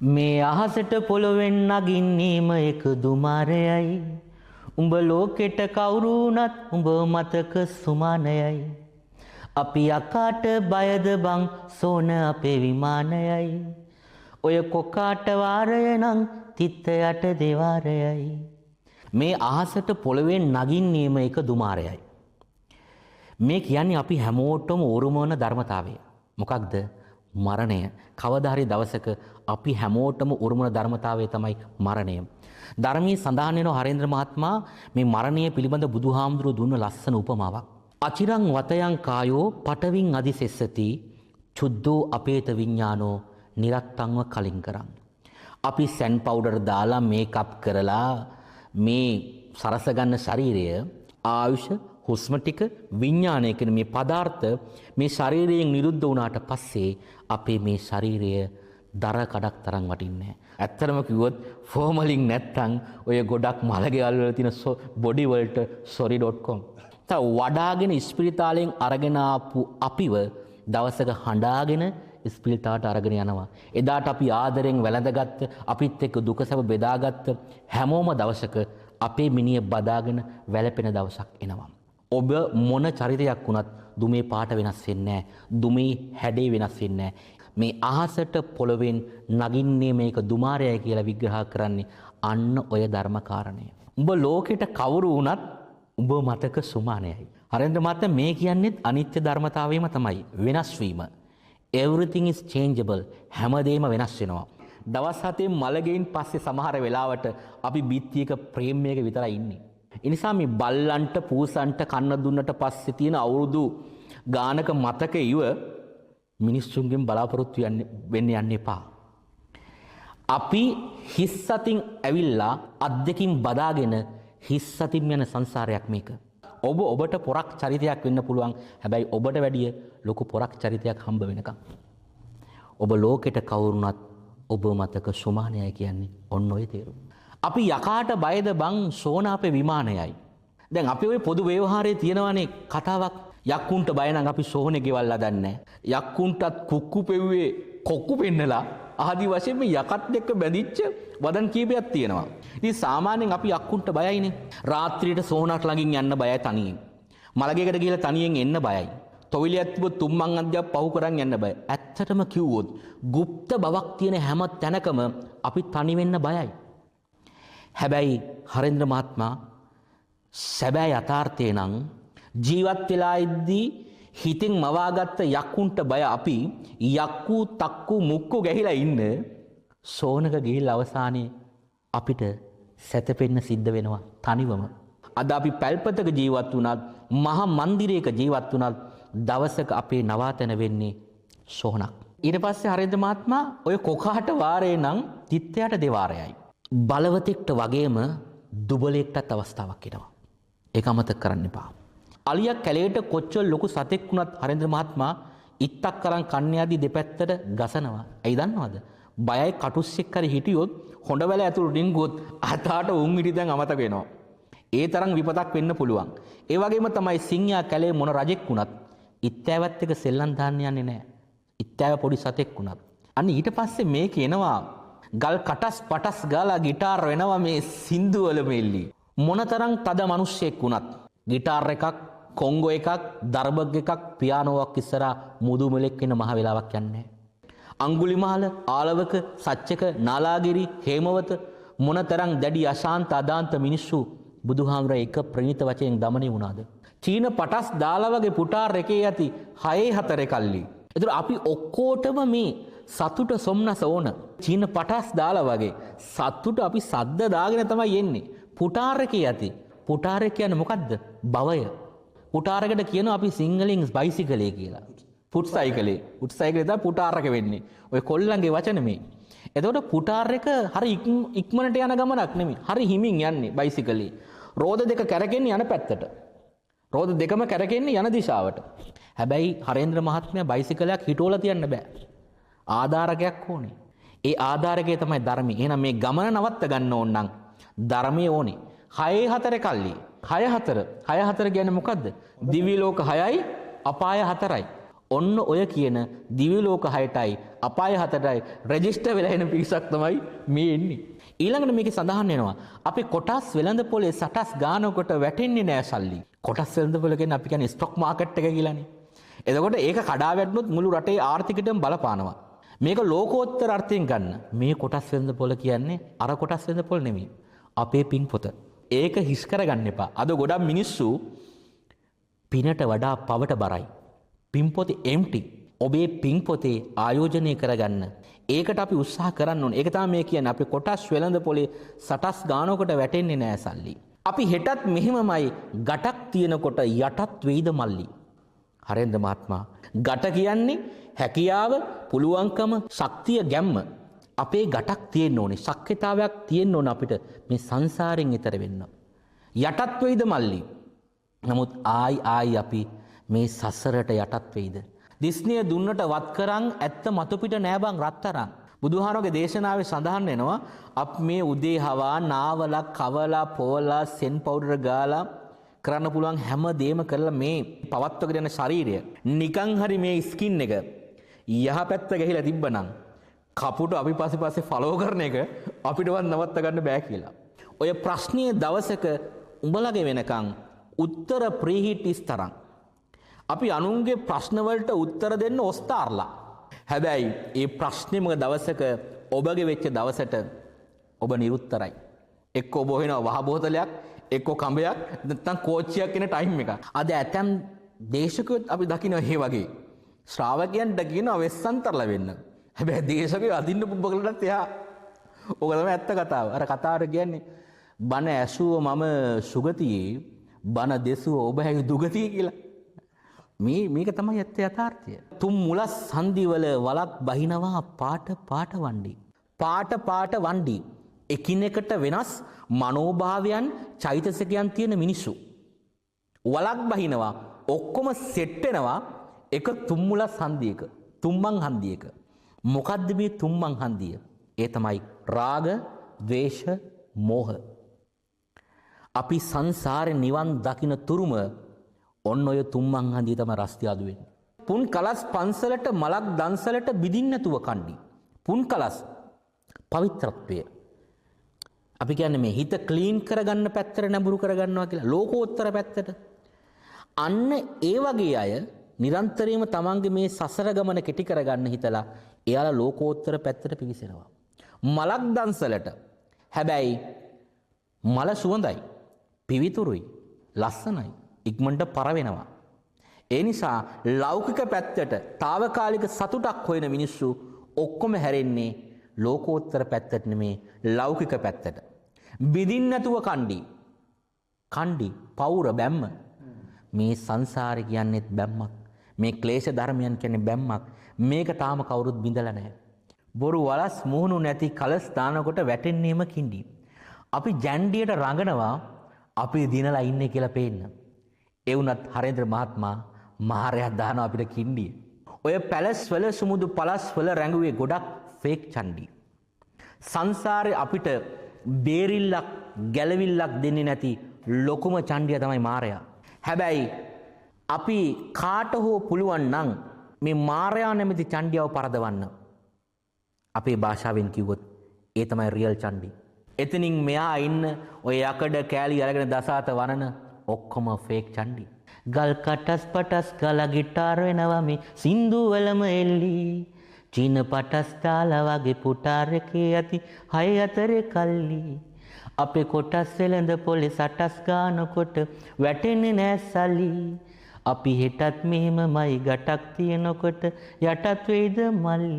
මේ අහසට පොළොවෙන් නගින්නේම එක දුමාරයයි. උඹ ලෝකෙට කවුරු වුණත් උඹ මතක සුමානයයි. අපි යකාට බයද බං සෝන අපේ විමානයයි. ඔය කොකාට වාරය නම් තිත්ත යට දෙවාරයයි. මේ අහසට පොළොවෙන් නගින්නේම එක දුමාරයයි. මේ කියන්නේ අපි හැමෝටම උරුම වන ධර්මතාවය. මොකක්ද? මරණය. කවදා හරි දවසක අපි හැමෝටම උරුම වන ධර්මතාවය තමයි මරණය. ධර්මයේ සඳහන් වෙනවා හරේන්ද්‍ර මහත්මයා මේ මරණය පිළිබඳ බුදුහාමුදුරුවෝ දුන්න ලස්සන උපමාවක්. අචිරං වතයන් කායෝ පටවින් අදිසෙස්සති චුද්ධෝ අපේත විඥානෝ නිරත්තංව කලින් කරන්. අපි සැන් පවුඩර් දාලා මේකප් කරලා මේ සරස ගන්න ශරීරය ආයුෂ හුස්ම ටික විඥානය කියන මේ පදාර්ථ මේ ශරීරයෙන් නිරුද්ධ වුණාට පස්සේ අපේ මේ ශරීරය දර කඩක් තරම් වටින්නේ නැහැ. ඇත්තටම කිව්වොත් ෆෝමලින් නැත්තම් ඔය ගොඩක් මලගෙවල් වල තියෙන බොඩි වලට sorry.com. තව වඩාගෙන ඉස්පිරිතාලෙන් අරගෙන ආපු අපිව දවසක හඬාගෙන ඉස්පිරිතාලට අරගෙන යනවා. එදාට අපි ආදරෙන් වැළඳගත්ත, අපිත් එක්ක දුක සැප බෙදාගත්ත හැමෝම දවසක අපේ මිනිය බදාගෙන වැළපෙන දවසක් එනවා. ඔබ මොන චරිතයක් වුණත් දුමේ පාට වෙනස් වෙන්නේ නැහැ. දුමේ හැඩේ වෙනස් වෙන්නේ නැහැ. මේ අහසට පොළවෙන් නගින්නේ මේක දුමාරයයි කියලා විග්‍රහ කරන්නේ අන්න ඔය ධර්ම කාරණය. උඹ ලෝකෙට කවුරු වුණත් උඹ මතක සුමානයයි. හරේන්ද්‍ර මහත්මයා මේ කියන්නේත් අනිත්‍ය ධර්මතාවයම තමයි. වෙනස් වීම. Everything is changeable. හැමදේම වෙනස් වෙනවා. දවස් හතෙන් මළගෙයින් පස්සේ සමහර වෙලාවට අපි බිත්තියක ප්‍රේම් එකක විතරයි ඉන්නේ. ඒ නිසා මේ බල්ලන්ට පූසන්ට කන්න දුන්නට පස්සේ තියෙන අවුරුදු ගානක මතක ඉව මිනිස්සුන්ගෙන් බලාපොරොත්තු වෙන්න යන්න එපා. අපි හිස් අතින් ඇවිල්ලා අත් දෙකින් බදාගෙන හිස් අතින් යන සංසාරයක් මේක. ඔබ ඔබට පොරක් චරිතයක් වෙන්න පුළුවන්. හැබැයි ඔබට වැඩිය ලොකු පොරක් චරිතයක් හම්බ වෙනකම්. ඔබ ලෝකෙට කවුරුණත් ඔබ මතක සුමානයයි කියන්නේ ඔන්න ඔය තේරුම. අපි යකාට බයද බං සෝන අපේ විමානයයි. දැන් අපි ඔය පොදු ව්‍යවහාරයේ තියෙනවානේ කතාවක්. යක්කුන්ට බය නම් අපි සෝනේ ගෙවල් හදන්නේ. යක්කුන්ටත් කුක්කු පෙව්වේ කොක්කු පෙන්නලා ආදි වශයෙන් මේ යකත් එක්ක බැඳිච්ච වදන් කීපයක් තියෙනවා. ඉතින් සාමාන්‍යයෙන් අපි යක්කුන්ට බයයිනේ. රාත්‍රියට සෝනක් ළඟින් යන්න බයයි තනියෙන්. මලගේකට ගිහලා තනියෙන් එන්න බයයි. තොවිලියක් තිබ්බොත් තුම්මන් අධ්‍යක් පහු කරන් යන්න බයයි. ඇත්තටම කිව්වොත් ගුප්ත බවක් තියෙන හැම තැනකම අපි තනි වෙන්න බයයි. හැබැයි හරේන්ද්‍ර මහත්මයා සැබෑ යථාර්ථය නම් ජීවත් වෙලා ඉද්දී හිතින් මවාගත්ත යක්කුන්ට බය අපි යක්කු තක්කු මුක්කු ගැහිලා ඉන්න සෝනක ගිහිල්ලා අවසානයේ අපිට සැතපෙන්න සිද්ධ වෙනවා තනිවම. අද අපි පැල්පතක ජීවත් වුණත් මහා මන්දිරයක ජීවත් වුණත් දවසක අපේ නවාතැන වෙන්නේ සෝනක්. ඊට පස්සේ හරේන්ද්‍ර මහත්මයා ඔය කොකාට වාරේ නම් තිත්තයට දෙවාරයයි. බලවතෙක්ට වගේම දුබලෙක්ටත් අවස්ථාවක් එනවා. ඒක අමතක කරන්න එපා. අලියා කැලේට කොච්චර ලොකු සතෙක් වුණත් හරේන්ද්‍ර මහත්මයා ඉත්තක් අරන් කන්න යද්දි දෙපැත්තට ගසනවා. ඇයි දන්නවද? බයයි කටුස්සෙක් හරි හිටියොත් හොඬවැල ඇතුළට ඩිංගුවොත් අතාට උන් හිටි දැන් අමතක වෙනවා. ඒ තරම් විපතක් වෙන්න පුළුවන්. ඒ වගේම තමයි සිංහයා කැලේ මොන රජෙක් වුණත් ඉත්තෑවත් එක සෙල්ලම් දාන්න යන්නේ නැහැ. ඉත්තෑව පොඩි සතෙක් වුණත්. අන්න ඊට පස්සේ මේක එනවා ගල් කටස් පටස් ගාලා ගිටාර් වෙනවා මේ සින්දු වල මෙල්ලි. මොනතරම් තද මිනිස්සෙක් වුණත් ගිටාර් එකක් කොංගෝ එකක් දර්බග් එකක් පියානෝවක් ඉස්සරහා මුදු මෙලෙක් වෙන මහ වෙලාවක් යන්නේ නැහැ. අඟුලිමාල, ආලවක, සච්චක, නාලාගිරි, හේමවත මොනතරම් දැඩි අශාන්ත අදාන්ත මිනිස්සු බුදුහාමුදුර එක ප්‍රණීත වචයෙන් දමනය වුණාද? චීන පටස් දාලා වගේ පුටාර් එකේ ඇති 6 4 කල්ලි. ඒතර අපි ඔක්කොටම මේ සතුට සොම්නස ඕන. චීන පටස් දාලා වගේ සතුට අපි සද්ද දාගෙන තමයි එන්නේ. පුටාර් එකේ ඇති. පුටාර් එක කියන්නේ මොකද්ද? භවය. පුටාරකට කියනවා අපි සිංහලෙන් බයිසිකලේ කියලා. ෆුට් සයිකලේ. ෆුට් සයිකලේ තමයි පුටාරක වෙන්නේ. ඔය කොල්ලන්ගේ වචන මේ. එතකොට පුටාර එක හරි ඉක්මනට යන ගමනක් නෙමෙයි. හරි හිමින් යන්නේ බයිසිකලේ. රෝද දෙක කැරකෙන්නේ යන පැත්තට. රෝද දෙකම කැරකෙන්නේ යන දිශාවට. හැබැයි හරේන්ද්‍ර මහත්මයා බයිසිකලයක් හිටෝලා තියන්න බෑ. ආධාරකයක් ඕනේ. ඒ ආධාරකය තමයි ධර්මය. එහෙනම් මේ ගමන නවත්ත ගන්න ඕන නම් ධර්මය ඕනේ. 6 4 කල්ලි. 6 4. 6 4 කියන්නේ මොකද්ද? දිව්‍ය ලෝක 6යි අපාය 4යි. ඔන්න ඔය කියන දිව්‍ය ලෝක 6ටයි අපාය 7ටයි රෙජිස්ටර් වෙලා එන පිරිසක් තමයි මේ එන්නේ. ඊළඟට මේකේ සඳහන් වෙනවා අපි කොටස් වෙළඳ පොලේ සටස් ගානකට වැටෙන්නේ නෑ සල්ලි. කොටස් වෙළඳ පොළ කියන්නේ අපි කියන්නේ ස්ටොක් මාකට් එක කියලානේ. එතකොට ඒක කඩා වැටුනොත් මුළු රටේ ආර්ථිකයටම බලපානවා. මේක ලෝකෝත්තර අර්ථයෙන් ගන්න. මේ කොටස් වෙළඳ පොළ කියන්නේ අර කොටස් වෙළඳ පොළ නෙමෙයි. අපේ පින් පොත. ඒක හිස් කරගන්න එපා. අද ගොඩක් මිනිස්සු පිනට වඩා පවට බරයි. පින් පොතේ එම්ටි. ඔබේ පින් පොතේ ආයෝජනය කරගන්න. ඒකට අපි උත්සාහ කරන්න ඕනේ. ඒක තමයි මේ කියන්නේ. අපි කොටස් වෙළඳ පොලේ සටස් ගානකට වැටෙන්නේ නෑ සල්ලි. අපි හෙටත් මෙහෙමමයි ගටක් තියෙනකොට යටත් වෙයිද මල්ලි. හරෙන්ද මහත්මයා? ගට කියන්නේ හැකියාව, පුළුවන්කම, ශක්තිය, ගැම්ම. අපේ ගටක් තියෙන්න ඕනේ. ශක්්‍යතාවයක් තියෙන්න ඕන අපිට මේ සංසාරෙන් ඈතර වෙන්න. යටත් වෙයිද මල්ලි? නමුත් ආයි ආයි අපි මේ සසරට යටත් වෙයිද? දිස්නිය දුන්නට වත් කරන් ඇත්ත මතු පිට නෑ බං රත්තරන්. බුදුහාරෝගේ දේශනාවේ සඳහන් වෙනවා අප මේ උදේ හවා නාවලා කවලා පොවලා සෙන් පවුඩර් ගාලා කරන්න පුළුවන් හැම දෙයක්ම කරලා මේ පවත්වගෙන යන ශරීරය නිකන් හරි මේ ස්කින් එක යහපැත්ත ගහිලා තිබ්බනම් කපුට අපි පස්සේ පස්සේ ෆලෝ කරන එක අපිටවත් නවත්ත ගන්න බෑ කියලා. ඔය ප්‍රශ්නීය දවසක උඹලගේ වෙනකන් උත්තර ප්‍රීහීට් ඉස් තරම් අපි අනුන්ගේ ප්‍රශ්න වලට උත්තර දෙන්න ඔස්තාර්ලා. හැබැයි ඒ ප්‍රශ්නේම දවසක ඔබගේ වෙච්ච දවසට ඔබ නිරුත්තරයි. එක්ක ඔබ හොයනවා වහ බෝතලයක්, එක්ක කඹයක්, නැත්නම් කෝච්චියක් එන ටයිම් එකක්. අද ඇතැම් දේශකයොත් අපි දකිනවා ඒ වගේ. ශ්‍රාවකයන්ට කියනවා වෙස්සන්තරලා වෙන්න. හැබැයි දේශකයෝ අදින්න පුබ්බ කළාට එයා ඔක තමයි ඇත්ත කතාව. අර කතාවට කියන්නේ බණ ඇසුව මම සුගතියේ, බණ දෙසුව ඔබ හැයි දුගතියේ කියලා. මේක තමයි ඇත්ත යථාර්ථය. තුන් මුලස් සන්ධිවල වලක් බහිනවා පාට පාට වණ්ඩි. පාට පාට වණ්ඩි. එකිනෙකට වෙනස් මනෝභාවයන් චෛතසිකයන් තියෙන මිනිස්සු. වලක් බහිනවා ඔක්කොම සෙට් වෙනවා එක තුන් මුලස් හන්දියක. තුම්මන් හන්දියක. මොකද්ද මේ තුම්මන් හන්දිය? ඒ තමයි රාග, ද්වේෂ, මෝහ. අපි සංසාරේ නිවන් දකින තුරුම ඔන්න ඔය තුම්මන් හන්දිය තමයි රස්තියාදු වෙන්නේ. පුන් කලස් පන්සලට මලක් දන්සලට බිදින්න නැතුව කණ්ඩි. පුන් කලස් පවිත්‍රත්වය. අපි කියන්නේ මේ හිත ක්ලීන් කරගන්න පැත්තට නැඹුරු කරගන්නවා කියලා ලෝකෝත්තර පැත්තට. අන්න ඒ වගේ අය නිරන්තරයෙන්ම තමන්ගේ මේ සසර ගමන කෙටි කරගන්න හිතලා එයාලා ලෝකෝත්තර පැත්තට පිවිසෙනවා. මලක් දන්සලට. හැබැයි මල සුවඳයි, පිවිතුරුයි, ලස්සනයි, ඉක්මනට පර වෙනවා. ඒ නිසා ලෞකික පැත්තට తాවකාලික සතුටක් හොයන මිනිස්සු ඔක්කොම හැරෙන්නේ ලෝකෝත්තර පැත්තට නෙමේ ලෞකික පැත්තට. බිඳින්න නැතුව කණ්ඩි. කණ්ඩි පවුර බැම්ම. මේ සංසාරේ කියන්නේත් බැම්මක්. මේ ක්ලේශ ධර්මයන් කියන්නේ බැම්මක්. මේක තාම කවුරුත් බිඳලා නැහැ. බොරු වලස් මුහුණු නැති කලස් දානකොට වැටෙන්නේම කිඳි. අපි ජැන්ඩියට රඟනවා අපි දිනලා ඉන්නේ කියලා පේන්න. ඒ වුණත් හරේන්ද්‍ර මහත්මයා මාරයක් දානවා අපිට කින්ඩිය. ඔය පැලස් වල සුමුදු පලස් වල රැඟුවේ ගොඩක් ෆේක් චණ්ඩි. සංසාරේ අපිට බේරිල්ලක් ගැලවිල්ලක් දෙන්නේ නැති ලොකුම චණ්ඩිය තමයි මාරයා. හැබැයි අපි කාට හෝ පුළුවන් නම් මේ මාරයා නැමැති චණ්ඩියව පරදවන්න. අපේ භාෂාවෙන් කිව්වොත් ඒ තමයි රියල් චණ්ඩි. එතනින් මෙහා ඉන්න ඔය යකඩ කෑලි අරගෙන දසාත වනන ඔක්කොම ෆේක් චණ්ඩි. ගල් කටස් පටස් ගලා ගිටාර් වෙනවා මේ සින්දු වලම එල්ලි. චීන පටස් තාලා වගේ පුටාර එකේ ඇති හය අතරේ කල්ලි. අපේ කොටස් වෙළඳ පොලේ සටස් ගානකොට වැටෙන්නේ නෑ සල්ලි. අපි හෙටත් මෙහෙමමයි ගටක් තියෙනකොට යටත් වෙයිද මල්ලි.